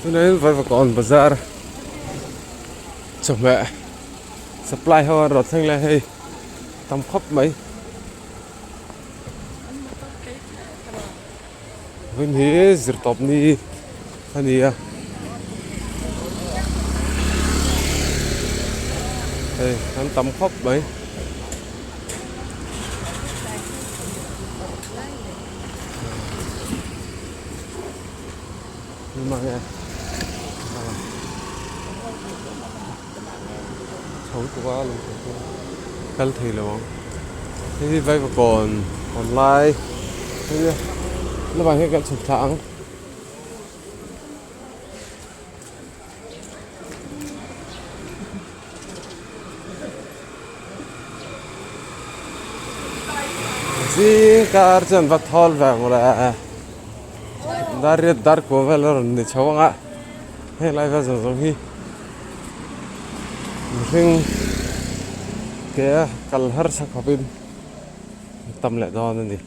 Tunah hian Vaivakawn bazar chawhmeh supply ho an rawn thleng leh a hei tam khawp mai. Vawiin hi zirtawp ni a ni a hei an tam khawp mai. Chho tuk a lung thei chu kal thei lo ang hei hi vaivakawn hawn lai hei lamah hian kan chhuk thla ang. Zing kar chuan va thawl ve ang le dar riat dar kua vel a rawn ni chho ang a heng lai vel zawng zawng hi mihring ke a kal harsa khawpin a tam leh dawn a ni.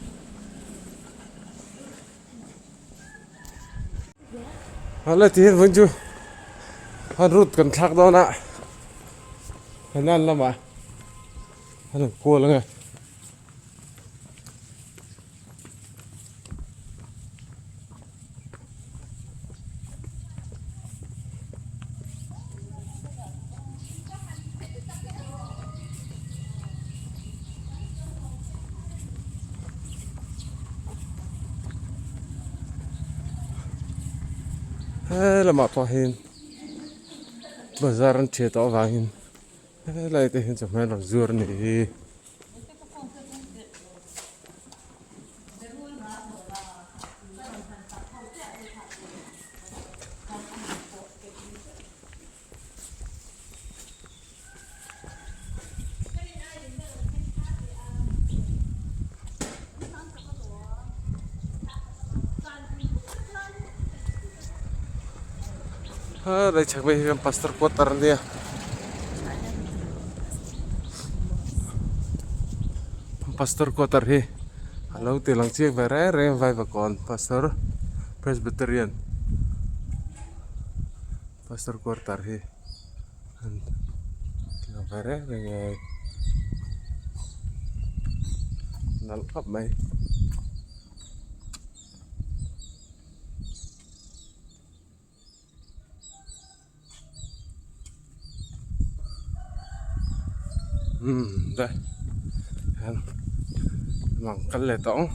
Hala ti hian vawiin chu han route kan thlak dawn a Henan lamah a rawn kual ang e. He lamah pawh hian bazar an thiah tawh avangin helai te hian chawhmeh an rawn zuar a nih hi. Helai chhak phei hian pastor quarter a nia pastor quarter hi a lo ti lang chiang ve reng reng a vaivakawn pastor presbyterian. Pastor quarter hi an lang ve reng reng e nalh khawp mai. Umm đây mang kal leh tawh ang.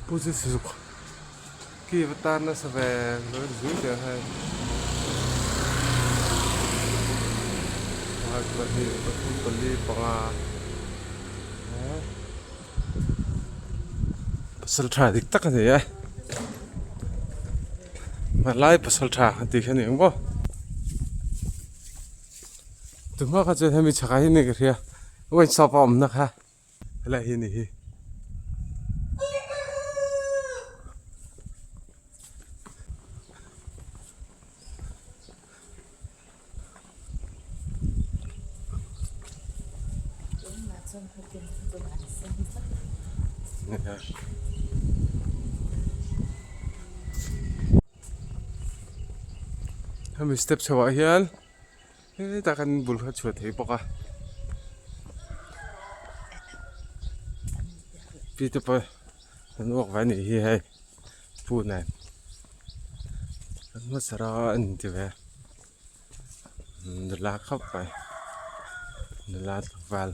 Pu chu zuk ki va tan nasa ve lo zui teh hei pakhat pahnih pathum pali panga. Pasal tha dik tak a ni e hmanlai pasal tha a tih kha ni ang maw tunhma kha chuan hemi chhakah hian ka hria wine shop a awmna kha helai hi a ni hi. Hemi step chho ah hian hetah khan bul kha chhuah thei bawk a pi te pawh an uak ve a nih hi hei pu nen an hmasa rawng a an inti ve. Nula khawp mai nula tlangval.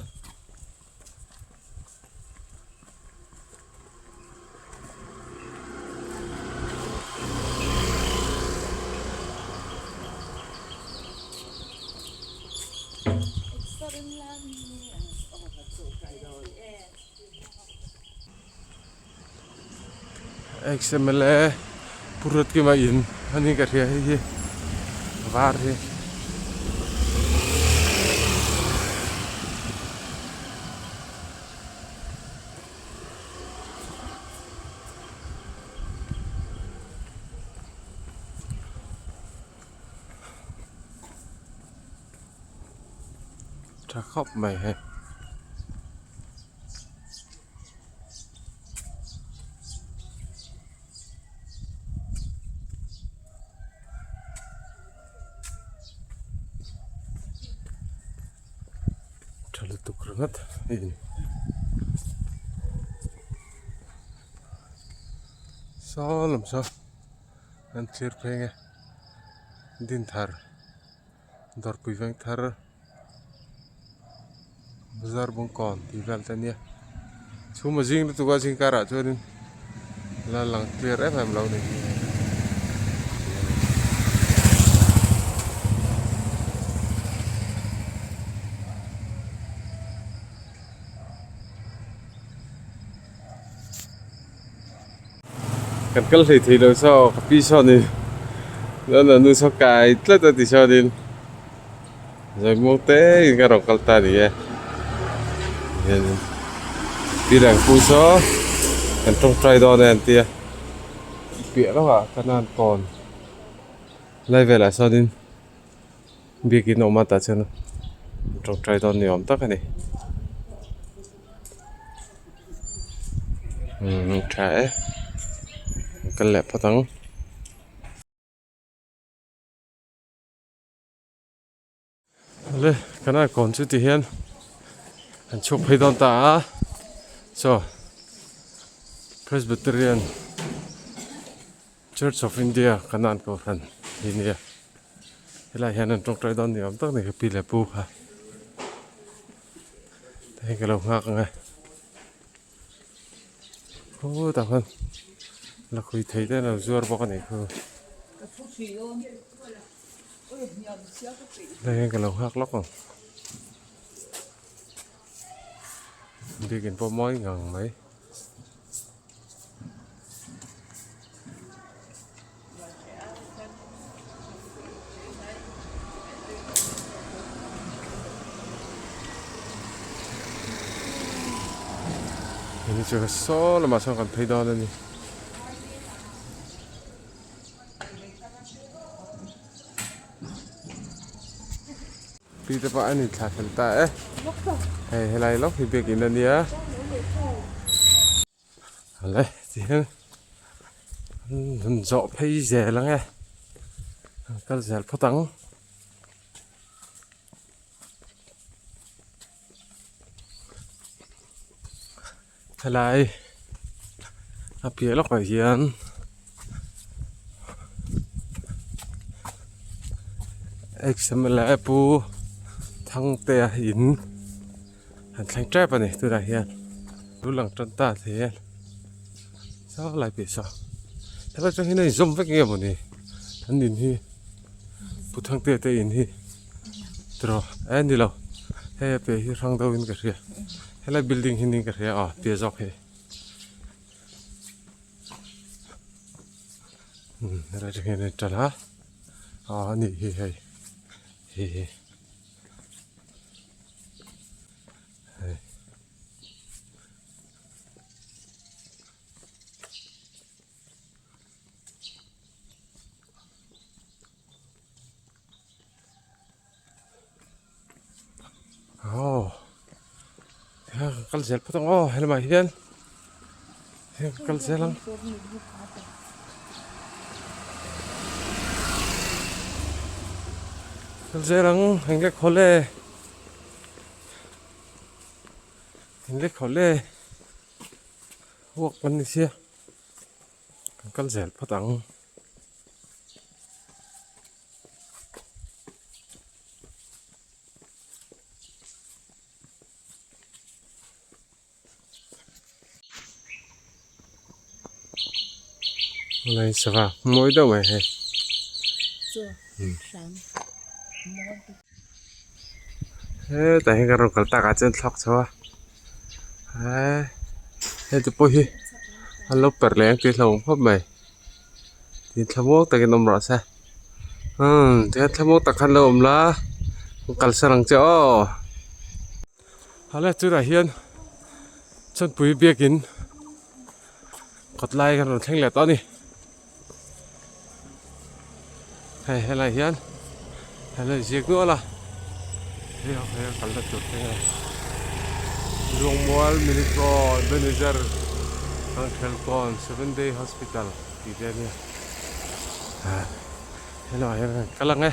XMLA Pu Ruatkima in a ni ka hria hei hi var hi. Tha khawp mai hei. Tha lutuk ringawt hei ni. Saw lam saw an thlir phei nge Dinthar Dawrpui veng thar Bazar Bungkawn tih vel te ania chhum a zing lutuk a zing karah chuanin la lang clear em em lo a ni. Kan kal hlei thei lo saw ka pi sawnin nana nu saw kai tlat a ti sawnin zawimuang te in ka rawn kal ta a ni e hianin pi leh pu saw kan tawngtai dawn e an tia piah lawkah kanan kawn lai velah sawnin biakin a awm a tah chuan tawngtai dawn ni awm tak a ni. Umm tha e kal leh phawt ang. Awle kan arkawn chu ti hian an chhuak phei dawn ta a chaw Presbyterian Church of India kan an kohhran hi nia helaiah hian an tawngtai dawn ni awm tak a ni ka pi leh pu kha hei ka lo nghak ang e khutah khan lakhuih thei te an lo zuar bawk a nih khu hei hian ka lo nghak lawk ang biakin pawh mawi ngang mai. Hei chu saw lamah sawn kan phei dawn a ni. Pi te pawh an inthlah fel ta e. Hei helai lawk hi biakin a nia. Ale tihian an zawh phei zel ang e an kal zel phawt ang helai a piah lawkah hian xml pu Thangtea in. An thleng tep a ni tunah hian lu lang tan ta thei e saw lai piah saw helai atang hian a inzawm vek nge mawni an in hi Pu Thangtea te in hi tiraw eh ni lo hei a piah hi hrang deuh in ka hria helai building hi niin ka hria aw piah zawk hi umm helai atang hian a in tan a aw a nih hi hei hi hi. Hei. Oh. Kal zel phawt ang aw helamah hian kal zel ang. Kal zel ang eng lek haw le eng lek haw le walk kan ni sia kan kal zel phawt ang. Helai sava mawi deuh mai hei. Hetah hian kan rawn kal takah chuan thlawk chho a he heti pawh hi an lo perh leh ang tih a hlauhawm khawp mai tin thlamuang takin awm rawh se umm tihian thlamuang tak khan lo awm la kalsan ang che aw. Hala chutah hian Chhanpui biakin kawt lai kan rawn thleng leh tawh a ni. Hei helai hian helai ziak nual a. Hei ho hei a kalna tur thleng a Lungmual Minico Ebenezer Kangthelkawn Seven Day Hospital tih te a nia helamah hian kan kal ang e.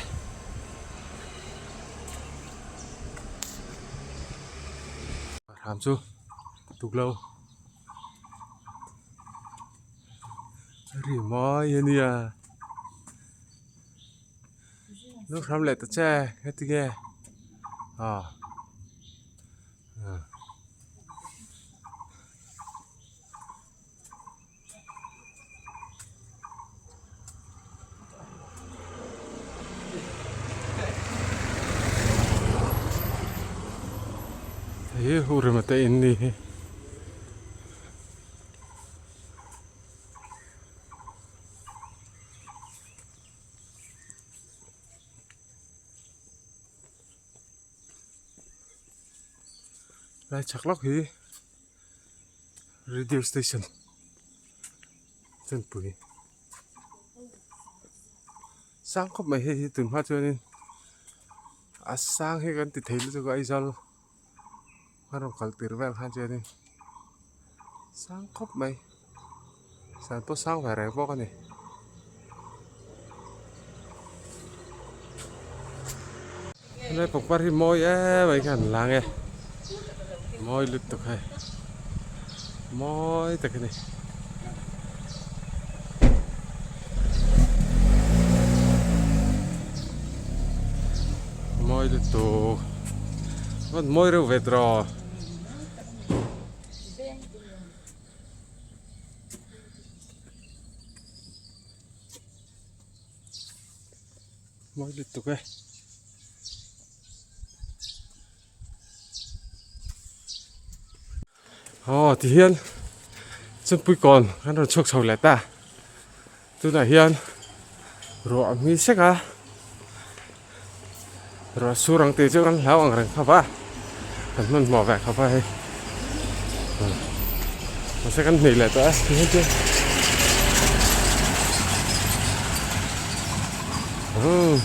Hram chu tuklo ri mawi a nia. Lu hram leh ta che heti nge ah Hei hi hu rema te in ni hi. Lai chak lawk hi radio station Chawngpui sang khawp mai hei hi tun hma chuanin a sang hi kan ti thei lutuk a Aizawl a rawn kal tir vel khan chuanin sang khawp mai san pawh sang ve reng bawk a ni. Helai pangpar hi mawi em mai khan an lang e mawi lutuk hei mawi tak a ni. Mawi lutuk van mawi reuh ve tawh mawi lutuk e. Aw ti hian chawngpui kawn kan rawn chhuak chho leh ta tunah hian ruah a hmi sek a ruah sur ang tih chu kan hlau ang reng khawp a kan hmanhmawh ve khawp a hei mahse kan hnih leh tawh e ti hian chu umm.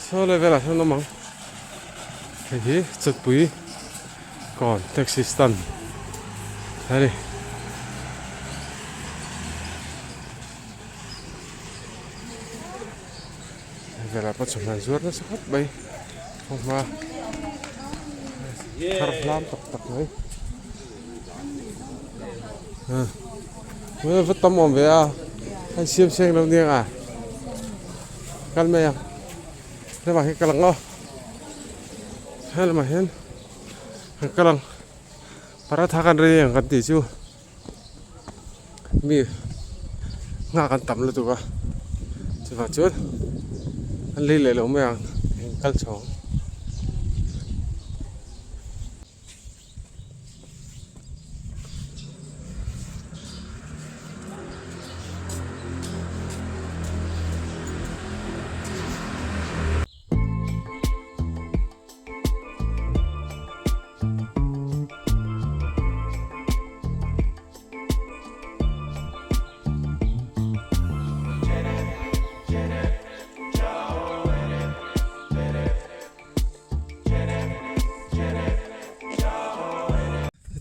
Saw lai velah hian awm ang hei hi chawtpui kawn taxi stand a ni. Hei velah pawh chawhmeh an zuar nasa khawp mai khawhma thar hlam tak tak mai va tam awm ve a hei siam seng lo nia a kal mai ang helamah hian kal ang aw helamah hian kan kal ang paratha kan rei ang kan tih chu mi nghak an tam lutuk a chuvang chuan an lei leh lo mai ang kal chho ang.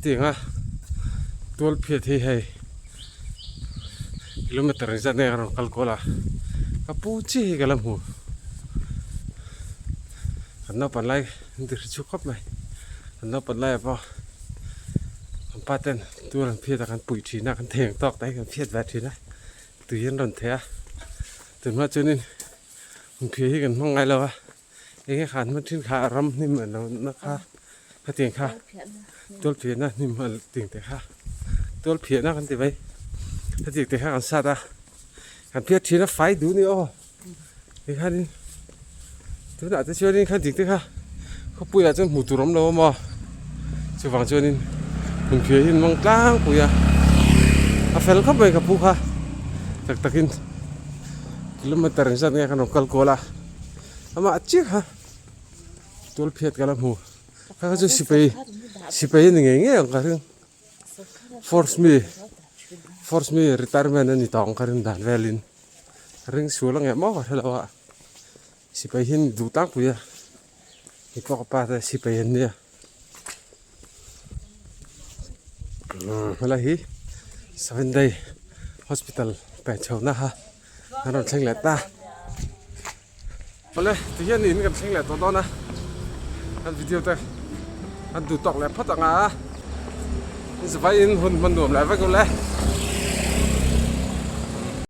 Hetiang a tual phiat hi hei kilometer engzat nge a rawn kal kual a ka pu chiah hi ka la hmu kan naupan lai an ti hre chhuak khawp mai kan naupan laiah pawh kan pa ten tual an phiat a kan puih thin a kan thei ang tawk te hi kan phiat ve thin a tui an rawn theh a tunhma chuanin Hmunphiah hi kan hmang ngai lo a eng nge kha an hman thin kha a ram hnim an lo na kha khatiang kha tualphiahna hnim an ting te kha tualphiahna kan ti mai hetiang te kha kan sat a kan phiat thin a fai duh a ni aw tikhanin tunah te chuanin kha dik te kha khawpuiah chuan hmuh tur awm lo a maw chuvang chuanin hmunphiah hi an hmang tlangpui a a fel khawp mai ka pu kha tak takin. Kilometer engzat nge kan rawn kal kual a amah chiah kha tual phiat ka la hmu kha kha chu sipai sipai a ni ngei ngei ang ka ring force mi. Force mi retirement a ni tawh ang ka rin dan velin ring sual ang eh maw ka hre lo a sipai hi an duh tlangpui a hei pawh ka pa te sipai an nia helai hi seven day hospital pen chho na kha an rawn thleng leh ta awle tihian in kan thleng leh tawh dawn a kan video te kan duh tawk leh phawt ang a zavain hun hman nuam leh vek ule.